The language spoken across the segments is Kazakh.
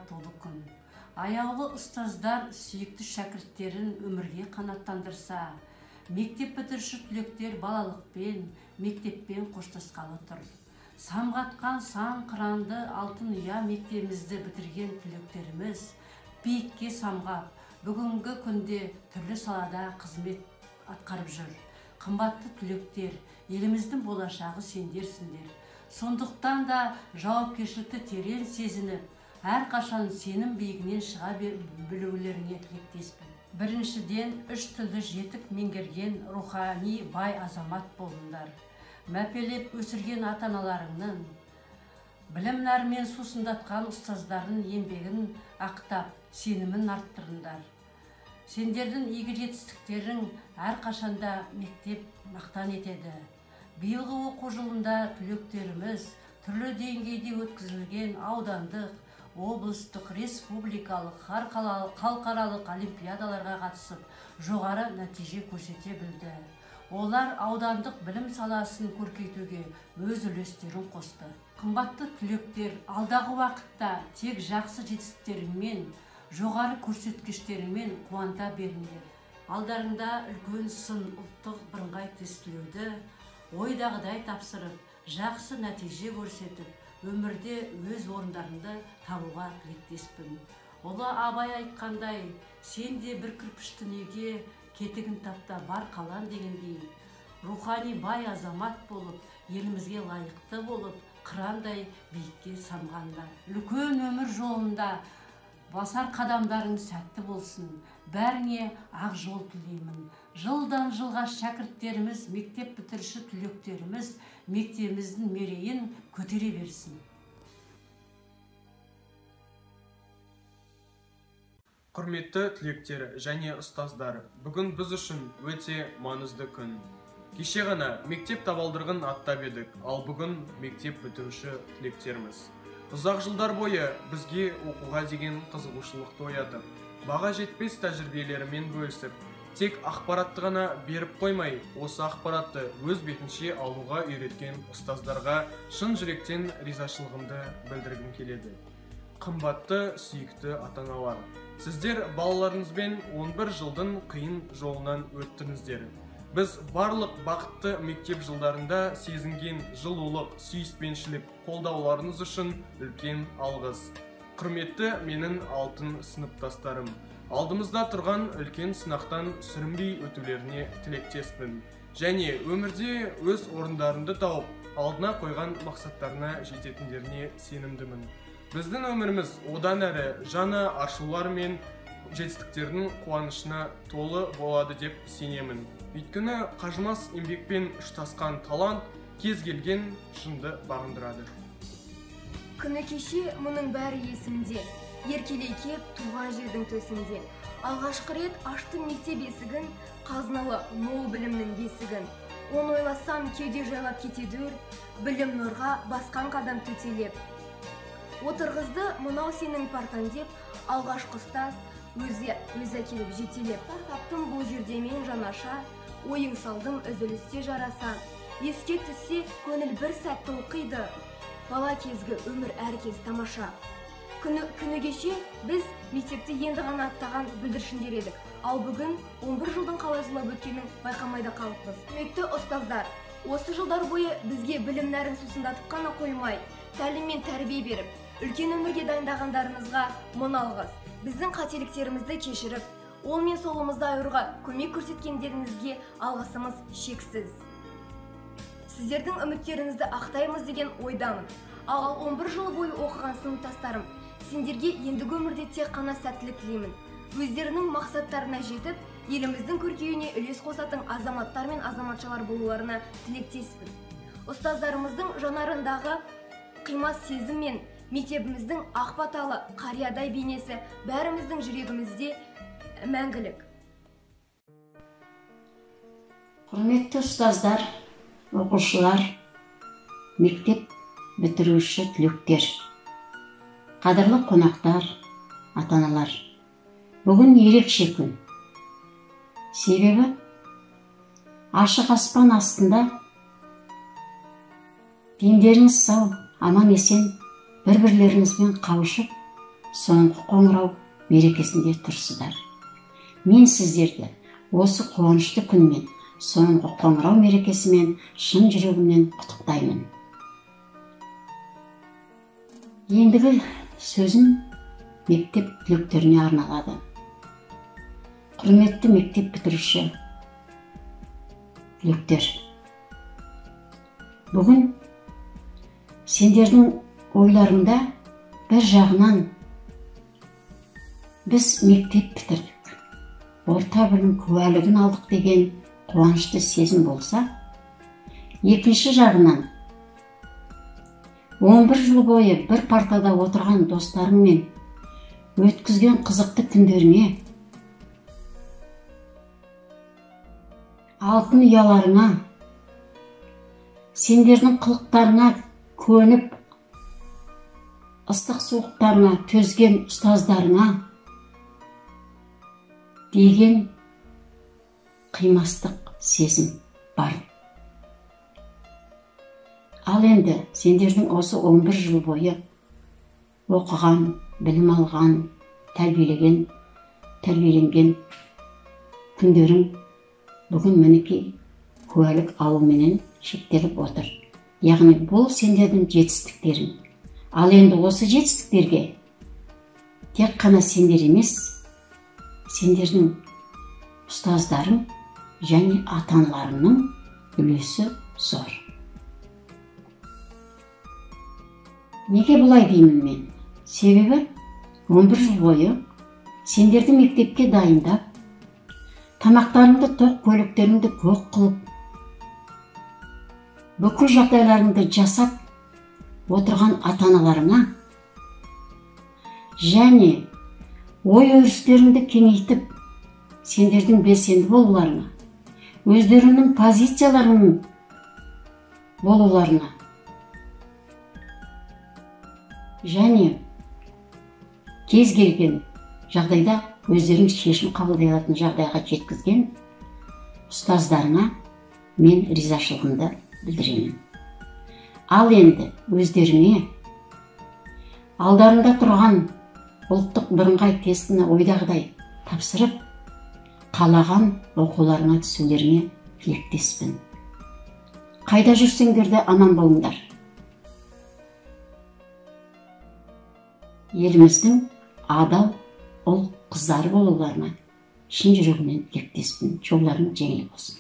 толы күн. Аяулы ұстаздар сүйікті шәкірттерін өмірге қанаттандырса, мектеп бітіруші түлектер балалықпен, мектеппен қоштасқалы тұр. Самғатқан сан қыранды алтын ұя мектебімізді бітірген түлектеріміз биікке самғап, бүгінгі күнде түрлі салада қызмет атқарып жүр. Қымбатты түлектер, еліміздің болашағы сендерсіңдер. Сондықтан да жауапкершілікті терең сезініп, әрқашан сенім биігінен шыға білулеріне тілектеспін. Біріншіден, үш тілді жетік меңгерген рухани бай азамат болыңдар. Мәпелеп өсірген ата-аналарыңның, білім нәрімен сусындатқан ұстаздардың еңбегін ақтап, сенімін арттырыңдар. Сендердің игі жетістіктерің әрқашанда мектеп мақтан етеді. Биылғы оқу жылында түлектеріміз түрлі деңгейде өткізілген аудандық, облыстық, республикалық, халықаралық олимпиадаларға қатысып, жоғары нәтиже көрсете білді. Олар аудандық білім саласын көркейтуге өз үлестерін қосты. Қымбатты түлектер, алдағы уақытта тек жақсы жетістіктеріңмен, жоғары көрсеткіштеріңмен қуанта беріңдер. Алдарында үлкен сын ұлттық бірыңғай тестілеуді ойдағыдай тапсырып, жақсы нәтиже көрсетіп, өмірде өз орындарыңды табуға тілектеспін. Ұлы Абай айтқандай, сен де бір кірпіш дүниеге кетігін тапта бар қалан дегендей, рухани бай азамат болып, елімізге лайықты болып, қырандай биікке самғандар. Үлкен өмір жолында басар қадамдарың сәтті болсын. Бәріңе ақ жол тілеймін. Жылдан жылға шәкірттеріміз, мектеп бітіруші түлектеріміз мектебіміздің мерейін көтере берсін. Құрметті түлектер және ұстаздар, бүгін біз үшін өте маңызды күн. Кеше ғана мектеп табалдырығын аттап едік, ал бүгін мектеп бітіруші түлектеріміз. Ұзақ жылдар бойы бізге оқуға деген қызығушылықты оятып, баға жетпес тәжірибелерімен бөлісіп, тек ақпаратты ғана беріп қоймай, осы ақпаратты өз бетінше алуға үйреткен ұстаздарға шын жүректен ризашылығымды білдіргім келеді. Қымбатты сүйікті ата-аналар, сіздер балаларыңызбен 11 жылдың қиын жолынан өттіңіздер. Біз барлық бақытты мектеп жылдарында сезінген жылулық, сүйіспеншілік қолдауларыңыз үшін үлкен алғыс. Құрметті менің алтын сыныптастарым, алдымызда тұрған үлкен сынақтан сүрінбей өтулеріне тілектеспін. Және өмірде өз орындарынды тауып, алдына қойған мақсаттарына жететіндеріне сенімдімін. Біздің өміріміз одан әрі жаңа ашулар мен жетістіктердің қуанышына толы болады деп сенемін. Өйткені қажымас еңбекпен ұштасқан талант кез келген шыңды бағындырады. Күні кеше мұның бәрі есімде, еркелей кеп туған жердің төсінде. Алғашқы рет аштым мектеп есігін, қазыналы мол білімнің бесігін. Оны ойласам кеуде жайлап кетеді өр, білім нұрға басқан қадам төтелеп. Отырғызды мынау сенің партаң деп, алғашқы ұстаз өзі әкеліп жетелеп. Таптым бұл жерде мен жаңаша, ойың салдым үзілісте жараса. Еске түссе көңіл бір сәт толқиды, бала кезгі өмір әр кез тамаша. Күні кеше біз мектепті енді ғана аттаған бүлдіршіндер едік, ал бүгін 11 жылдың қалай зулап өткенін байқамай да қалыппыз. Құрметті ұстаздар, осы жылдар бойы бізге білім нәрін сусындатып қана қоймай, тәлім мен тәрбие беріп, үлкен өмірге дайындағандарыңызға мың алғыс. Біздің қателіктерімізді кешіріп, ол мен солымызды айыруға көмек көрсеткендеріңізге алғысымыз шексіз. Сіздердің үміттеріңізді ақтаймыз деген ойдамын. Ал 11 жыл бойы оқыған сыныптастарым, сендерге ендігі өмірде тек қана сәттілік тілеймін. Өздерінің мақсаттарына жетіп, еліміздің көркеюіне үлес қосатын азаматтар мен азаматшалар болуларына тілектеспін. Ұстаздарымыздың жанарындағы қимас сезім мен мектебіміздің ақ баталы қариядай бейнесі бәріміздің жүрегімізде мәңгілік. Құрметті ұстаздар, оқушылар, мектеп бітіруші түлектер, қадірлі қонақтар, ата-аналар, бүгін ерекше күн. Себебі ашық аспан астында дендеріңіз сау, аман есен бір-бірлеріңізбен қауышып, соңғы қоңырау мерекесінде тұрсыздар. Мен сіздерді осы қуанышты күнмен, соңғы қоңырау мерекесімен шын жүрегімнен құттықтаймын. Ендігі сөзім мектеп түлектеріне арналады. Құрметті мектеп бітіруші түлектер, бүгін сендердің ойларыңда бір жағынан біз мектеп бітірдік, орта білім куәлігін алдық деген қуанышты сезім болса, екінші жағынан 11 жыл бойы бір партада отырған достарыңмен өткізген қызықты күндеріңе, алтын ұяларыңа, сендердің қылықтарыңа көніп, ыстық суықтарыңа төзген ұстаздарыңа деген қимастық сезім бар. Ал енді сендердің осы 11 жыл бойы оқыған, білім алған, тәрбиеленген күндерің бүгін мінекей куәлік алуменен шектеліп отыр. Яғни бұл сендердің жетістіктерің. Ал енді осы жетістіктерге тек қана сендер емес, сендердің ұстаздарың және ата-аналарыңның үлесі зор. Неге бұлай деймін мен? Себебі 11 жыл бойы сендерді мектепке дайындап, тамақтарыңды тоқ, көліктеріңді көк қылып, бүкіл жағдайларыңды жасап отырған ата-аналарыңа және ой өрістеріңді кеңейтіп, сендердің белсенді болуларыңа, өздеріңнің позицияларының болуларына және кез келген жағдайда өздерің шешім қабылдай алатын жағдайға жеткізген ұстаздарыңа мен ризашылығымды білдіремін. Ал енді өздеріңе алдарында тұрған ұлттық бірыңғай тестіні ойдағыдай тапсырып, қалаған оқуларыңа түсулеріңе тілектеспін. Қайда жүрсеңдер де аман болыңдар. Еліміздің адал ұл қыздары болуларына шын жүрегімнен тілектеспін. Жолдарың жеңіл болсын.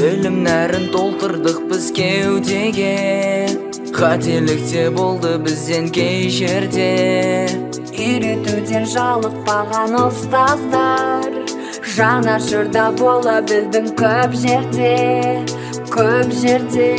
Білім нәрін толтырдық біз кеудеге, қателікте болды бізден кей жерде. Үйретуден жалықпаған ұстаздар, жанашырда бола білдің көп жерде, көп жерде.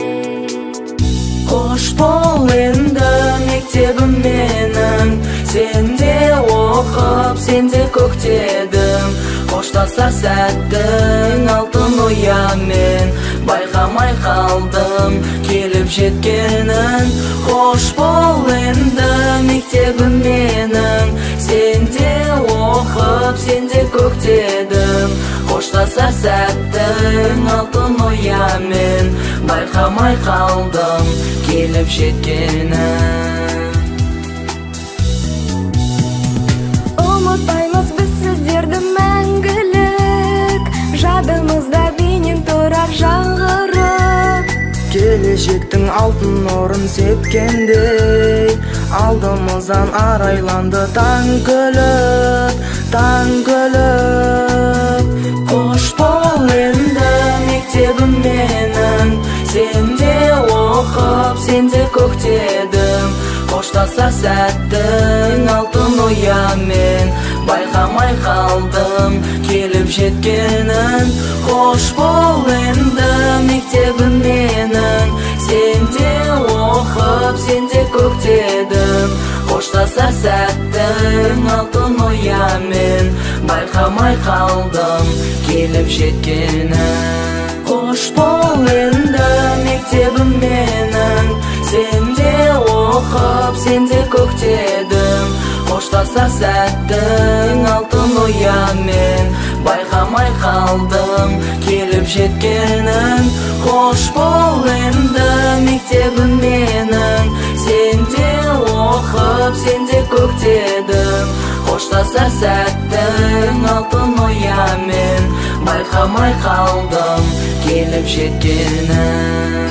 Қош бол енді мектебім менің, сенде оқып, сенде көктедім. Қоштасар сәттің алтын ұямен, байқамай қалдым келіп жеткенін. Қош бол енді мектебім менің, сенде оқып, сенде көктедім. Қоштасар сәттің алтын ұямен, байқамай қалдым келіп жеткенін. Ұмытпаймыз біз сіздерді мәңгілік, жадымызда бейнең тұрар жаңғырып. Келешектің алтын нұрын сепкендей, алдымыздан арайланды таң күліп, таң күліп. Қош бол енді мектебім менің, сенде оқып, сенде көктедім. Қоштасар сәттің алтын ұямен, байқамай қалдым келіп жеткенін. Қош бол енді мектебім менің, сенде оқып, сенде көктедім. Қоштасар Қоштасар сәттің алтын ұямен, байқамай қалдым келіп жеткенін. Қош бол енді мектебім менің, сенде оқып, сенде көктедім. Қоштасар сәттің алтын ұямен, байқамай қалдым келіп жеткенін. Қош бол енді мектебім менің, сенде оқып, сенде көктедім. Қоштасар сәттің алтын ұямен, байқамай қалдым келіп жеткенін.